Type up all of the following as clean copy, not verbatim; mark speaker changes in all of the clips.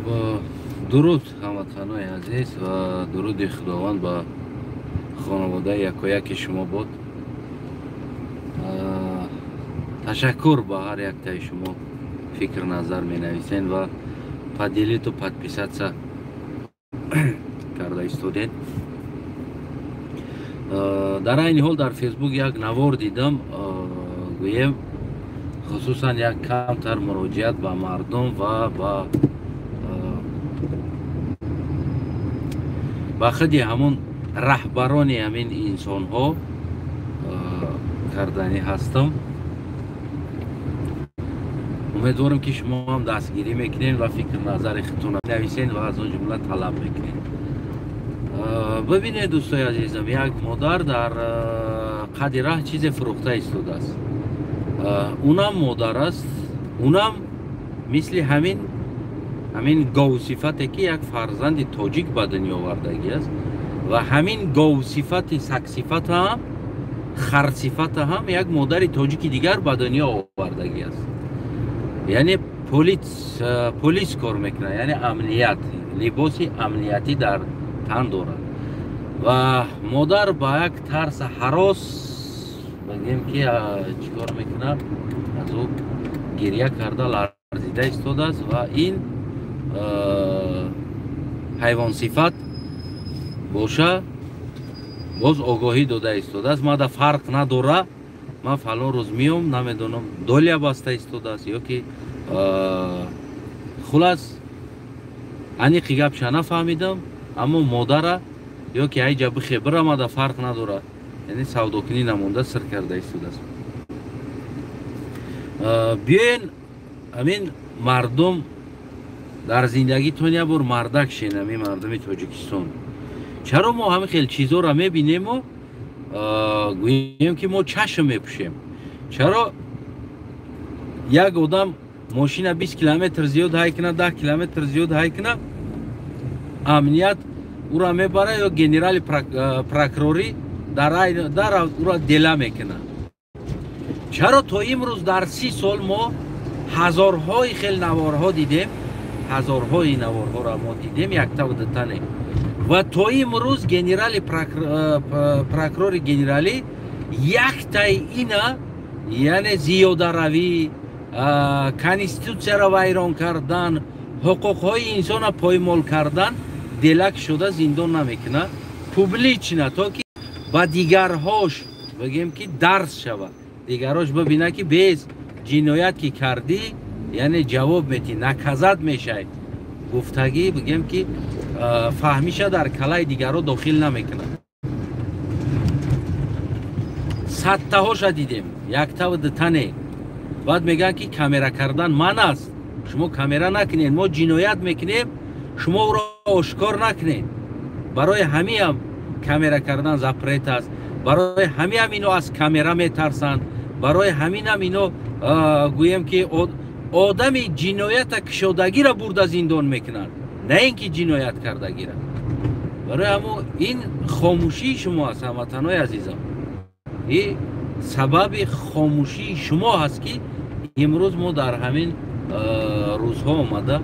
Speaker 1: Хуб, дуруд, ҳамватанои азиз, ва дуруди Худованд ба хонаводаи якояки шумо буд. Ташаккур ба ҳар яктаи шумо, фикр назар менависен ва поделить-у подписаться карда истодед. Дар айни ҳол дар Фейсбук як навор дидам, гӯем, хусусан як камтар муроҷиат ба мардум ва ба худи ҳамун раҳбарони ҳамин инсонҳо карданӣ ҳастам. Умедворам, ки шумо ҳам дастгирӣ мекунед ва фикр назари худтон нависен ва аз он ҷумла талаб мекунед. Бибинед, дӯстои азизам, як модар дар қади раҳ чизе фурӯхта истодааст. Унам модар аст, унам мисли ҳамин говсифате, ки як фарзанди тоҷик ба дунё овардагӣ аст, ва ҳамин говсифати сагсифата ҳам, харсифата ҳам як модари тоҷики дигар ба дунё овардагӣ аст. Яъне полис кор мекунад, яъне амният, либоси амниятӣ дар тан дорад. Ва модар ба як тарса ҳарос, бигем, ки чӣ кор мекунад, аз ӯ гирья карда, ларзида истодааст. Ва ин ҳайвонсифат боша, боз огоҳӣ дода истодааст: мада фарқ надора, ман фалон рӯз меом. Намедонам, долия баста истодааст ё ки, хулас, аниқи гапша нафаҳмидам. Аммо модара ё ки айҷа бихе бирамада, фарқ надора, яъне савдокунӣ намонда, сир карда истодааст. Биёен, ҳамин мардум, дар зиндагитон як бор мардак шен. Ҳамин мардуми Тоҷикистон, чаро мо ҳамин хел чизоро мебинему, гӯем, ки мо чашм мепӯшем? Чаро як одам мошина 20 километр зиёд ҳай кунад, 10 километр зиёд ҳай кунад, амният ӯра мебара ё генерали прокурорӣ дар ӯра дела мекунад? Чаро то имрӯз дар 30 сол мо ҳазорҳои хел наворҳо дидем, ҳазорҳои наворҳоро мо дидем, яктаву дутане, ва то имрӯз генерали прокурори генералӣ яктаи ина, яъне зиёдаравӣ, конститутсияро вайрон кардан, ҳуқуқҳои инсонро поймол кардан, делак шуда зиндон намекунад публично, то ки ба дигарҳош, бигем, ки дарс шавад, дигарҳош бибинад, ки без ҷиноят ки кардӣ, яъне ҷавоб метӣ, наказать мешавӣ, гуфтагӣ, бигем, ки фаҳмиша дар калаи дигарҳо дохил намекунад? Садтаҳоша дидем, яктаву дутане. Баъд мегӯянд, ки камера кардан ман аст, шумо камера накунед, мо ҷиноят мекунем, шумо ӯро ошкор накунед. Барои ҳамиам камера кардан запрет аст, барои ҳамиам ино аз камера метарсанд, барои ҳаминам ино, гӯем, ки одами ҷиноята кушодагиро бурда зиндон мекунанд, на ин ки ҷиноят кардагира. Барои ҳамо ин хомӯшии шумо аст, ҳамватанои азизам, и сабаби хомӯшии шумо ҳаст, ки имрӯз мо дар ҳамин рӯзҳо омада,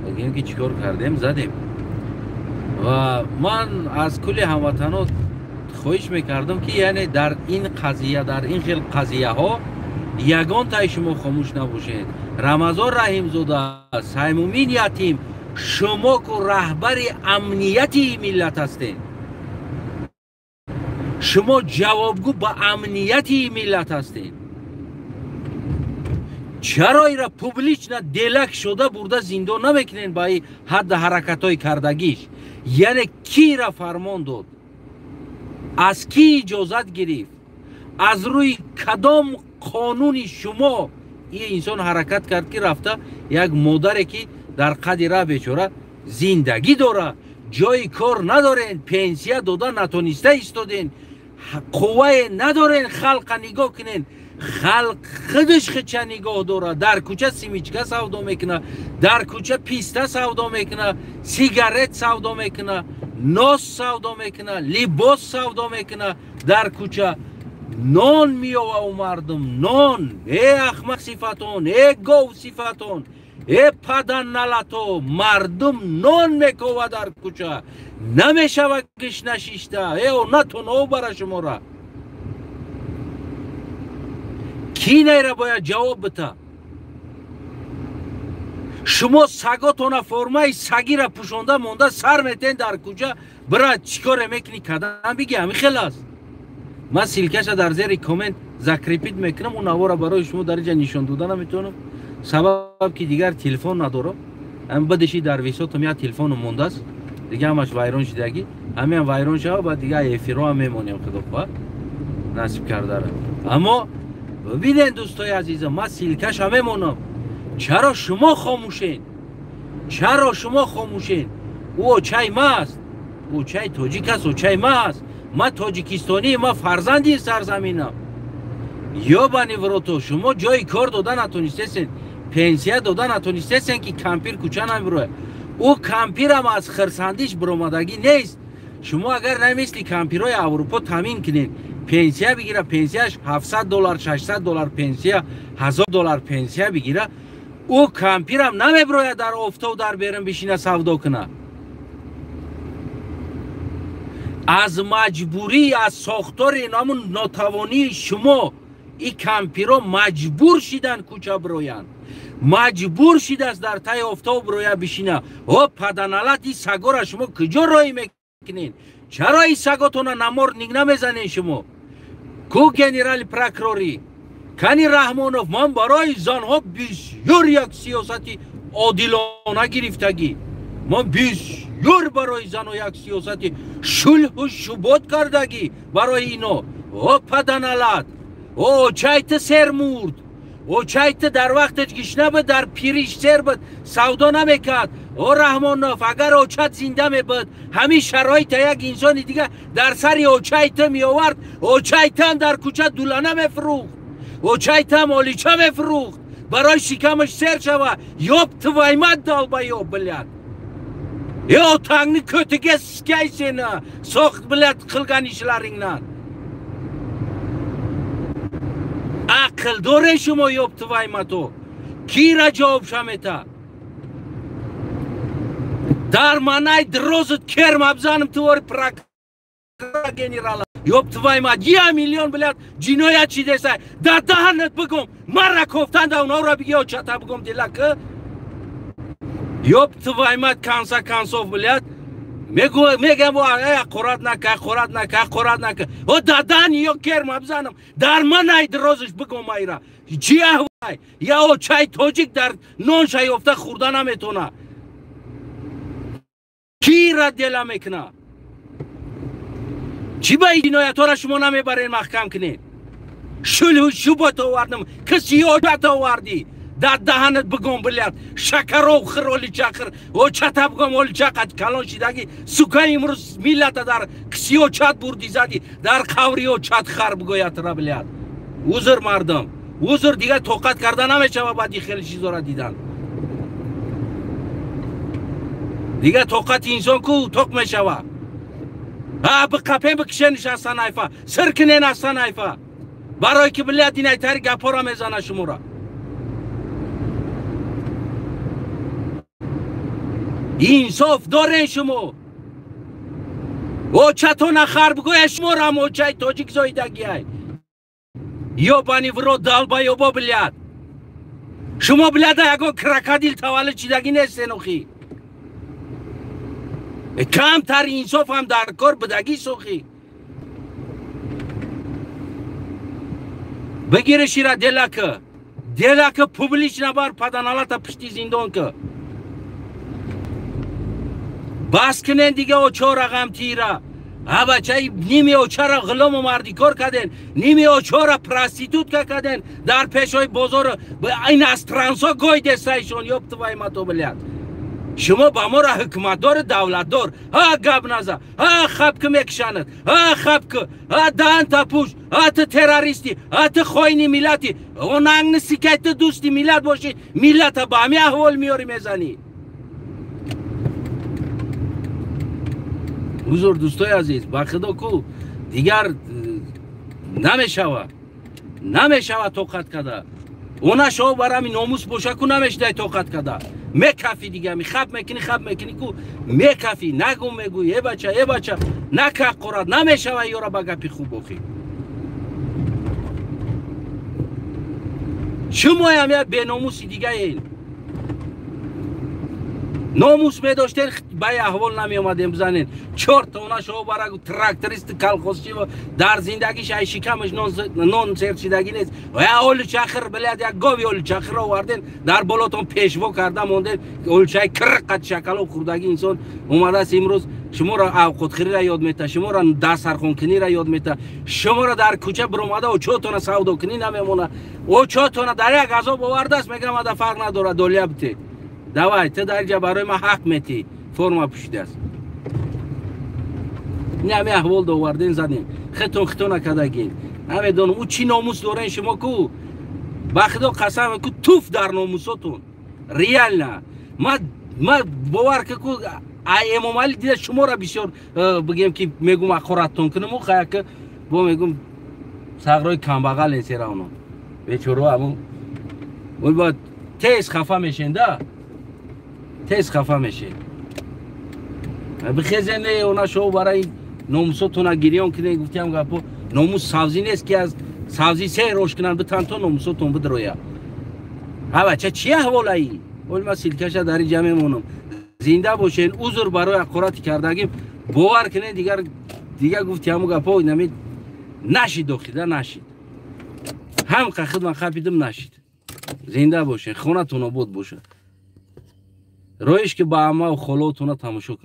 Speaker 1: бигем, ки чӣ кор кардем, задем. Ва ман аз кулли ҳамватанот хоҳиш мекардам, ки яъне дар ин қазия, дар ин хел қазияҳо ягонтаи шумо хомӯш набошед. Рамазон Раҳимзода, Саймумин Ятим, шумо ку раҳбари амнияти миллат ҳастед, шумо ҷавобгӯ ба амнияти миллат ҳастед. Чаро ира публично делак шуда бурда зиндон намекунед ба ҳадда ҳаракатҳои кардагиш? Яъне кира фармон дод, аз кӣ иҷозат гирифт, аз рӯи кадом қонуни шумо ин инсон ҳаракат кард, ки рафта як модаре, ки дар қади ра бечора зиндагӣ дора, ҷои кор надорен, пенсия дода натониста истоден, қуввае надорен, халқа нигоҳ кунен, халқ худаш хича нигоҳ дорад, дар кӯча семечка савдо мекунад, дар кӯча писта савдо мекунад, сигарет савдо мекунад, нос савдо мекунад, либос савдо мекунад, дар кӯча нон меёва. У мардум нон. Э, ахмақ сифатон, э, гов сифатон, Э паданалато, мардум нон мекова дар кӯча, намешава гишна шишта. Э натон бара шумора. Ки найра бояд ҷавоб бита? Шумо саготона формаи сагира пӯшонда монда сар метен дар кӯча, бира чӣ коре мекунӣ кадан биги, ҳамин хел аст. Ман ссылка ша дар зери коммент закрепить мекунам, он навора барои шумо дар инҷа нишон дода наметавонам, сабаб ки дигар телефон надорам. Ам бадиши дар висотам як телефоном мондааст, дига ҳамаш вайрон шидагӣ, ҳамиам вайрон шава, баъд дига эфироам мемонем, худо хоҳад насиб кардара. Аммо бибинед, дӯстои азизам, ман ссылка ша мемонам. Чаро шумо хомӯшен? Чаро шумо хомӯшен? Ӯ очаи ма аст, очаи тоҷик аст, очаи ма аст. Ман тоҷикистонӣ, ман фарзанди сарзаминам. Ёбани в рото, шумо ҷои кор дода натонистесен, пенсия дода натонистесен, ки кампир кӯча намебирояд. Ӯ кампирам аз хирсандиш биромадагӣ нест. Шумо агар намисли кампирҳои Аврупо таъмин кунед, пенсия бигира, пенсияш $700, $600 пенсия, $1000 пенсия бигира, ӯ кампирам намебирояд дар офтоб дар берун бишина савдо кунад. Аз маҷбурӣ, аз сохтори ҳамун нотавонии шумо и кампиро маҷбур шидан кӯча бироянд, маҷбур шидааст дар таи офтоб бироя бишина. О паданалат, и сагора шумо куҷо роҳӣ мекунед? Чаро и саготона намордник намезанед шумо? Ку генерали прокурорӣ кани Раҳмонов, ман барои занҳо бисёр як сиёсати одилона гирифтагӣ, ман бисёр барои занҳо як сиёсати шулҳу шубот кардагӣ барои ино. О паданалат, о очай ту сер мурд, очай ту дар вақташ гишна буд, дар пириш сер буд, савдо намекард. О Раҳмонов, агар очат зинда мебуд, ҳамин шароита як инсони дига дар сари очай ту меовард, очай туам дар кӯча дулана мефурӯхт, очай туам олича мефурӯхт, барои шикамаш сер шава. Ёб твою мать, долбоёб, блядь. Э otangni ko'tiga sikay seni, so'q блядь qilgan ishlaringdan. Ақл доре шумо, ёб твою мать? Кира ҷавоб шамета? Дар манай дрозит керм абзанам твори прокурор генерала. Ёб твою мать, я миллион, блядь, ҷиноят чидесай. Дар даҳанат бигум, мара кофтанда онҳоро биги очата бигум дилака. Ёб твою мать, конца концов, блядь. Мегам, ҳақорат нака, ҳақорат нака, ҳақорат нака. О дадан ё керм абзанам. Дар манай дрозиш бигум айра. Чӣ аҳвай? Я очаи тоҷик дар нон шаёфта хӯрда наметона. Кира дела мекуна? Чӣ ба ин ҷиноятҳоро шумо намебарен маҳкам кунед? Шулҳу шубот овардам, киси очат овардӣ. Дар даҳанат бигом, блядь, шакаров хир, олича хир, очата бигом, олича қад калон шидагӣ, сука, имрӯз миллата дар киси очат бурдӣ задӣ, дар қаври очат хар бигоятра, блядь. Узр, мардум, узр, дигар тоқат карда намешава баъди хеле чизора дидан. Дигар тоқати инсон ку тоқ мешава. А биқапен бикишениш аз санайфа, сир кунен аз санайфа. Барое ки, блядь, инайтари гапҳоро мезана шуморо. Инсоф дорен шумо? Очатона хар бигоя, шуморам очаи тоҷик зоидагиай. Ёбани в рот, долбоёбо, блядь. Шумо, блядь, ягон крокодил таваллуд шидагӣ нестен охи. Камтар инсофам дар кор будагӣ сохӣ. Бигиришира делака. Делака публично бар паданалата пишти зиндон ка. Бас кунен дига очора ғамтира. А бачаи ними очара ғулому мардикор карден, ними очора проститутка карден, дар пешои бозор ин иностранца гой дестайшон, ёб твою мать, блядь. Шумо ба моро ҳукуматдору давлатдор, ҳа гап наза, ҳа хаб ки мекушанад, ҳа хаб ки, ҳа даҳанта пӯш, ҳа ту террористӣ, ҳа ту хоини миллатӣ. Онангни сикай, ту дӯсти миллат бошӣ, миллата ба ҳамин аҳвол меёрӣ мезанӣ. Узр, дӯстои азиз, ба худо ку дигар намешава, намешава тоқат карда. Она шо барами номус боша ку намешидай тоқат када. Мекафи дига ми хаб мекунӣ ку мекафи нагу мегӯй э бача э бача нака қурат намешава ёра ба гапи хуб охи. Шумоям як беномуси дигаен. Номус медоштен ба аҳвол намеомадем бизанен. Чор тона шо барагу тракторист колхозчи дар зиндагиш ай шикамаш нон серчидагӣ нест. Я олучахир блядь, як гови олучахир оварден дар болотон пешво карда монден. Олучай кирқат шакало хурдагӣ инсон омадааст имрӯз шуморо авқотхӯриро ёд мета, шуморо дастархонкуниро ёд мета, шуморо дар кӯча биромада очотона савдокунӣ намемона. Очотона дар як азоб овардааст, мегӯям ада фарқ надорад, долия бите. Давай, ту дар инҷа барои ман ҳақ метӣ, форма пӯшидааст. Ин ҳами аҳвол доварден задем. Хитон хитона кардагин. Намедонам ӯ чӣ номус дорен шумо ку? Ба худо қасам ку туф дар номусотон. Реально. Ма бовар ку ай Эмомалӣ дида шуморо бисёр бигем ки мегум ақораттон кунам ӯ хаяка бо мегум сағрои камбағал сера оно. Бечоро аму ӯ бояд тез хафа мешен да. Тез хафа мешед. Бихезене она шоу барои номусотона гирён кунед, гуфтиам гапо номус савзӣ нест ки аз савзӣ се рош кунанд битан то номусотон бидроя. Ҳа бача чи аҳволаи? Ҳол ман силкаша дар инҷа мемонам. Зинда бошен, узр барои ақорати кардагим. Бовар кунед дигар гуфтиаму гапо нами нашид охида нашид. Ҳам хидмат хапидим нашид. Зинда бошен, хонатон обод бошад. Роиш ки ба аммаву холотона тамошо кунед.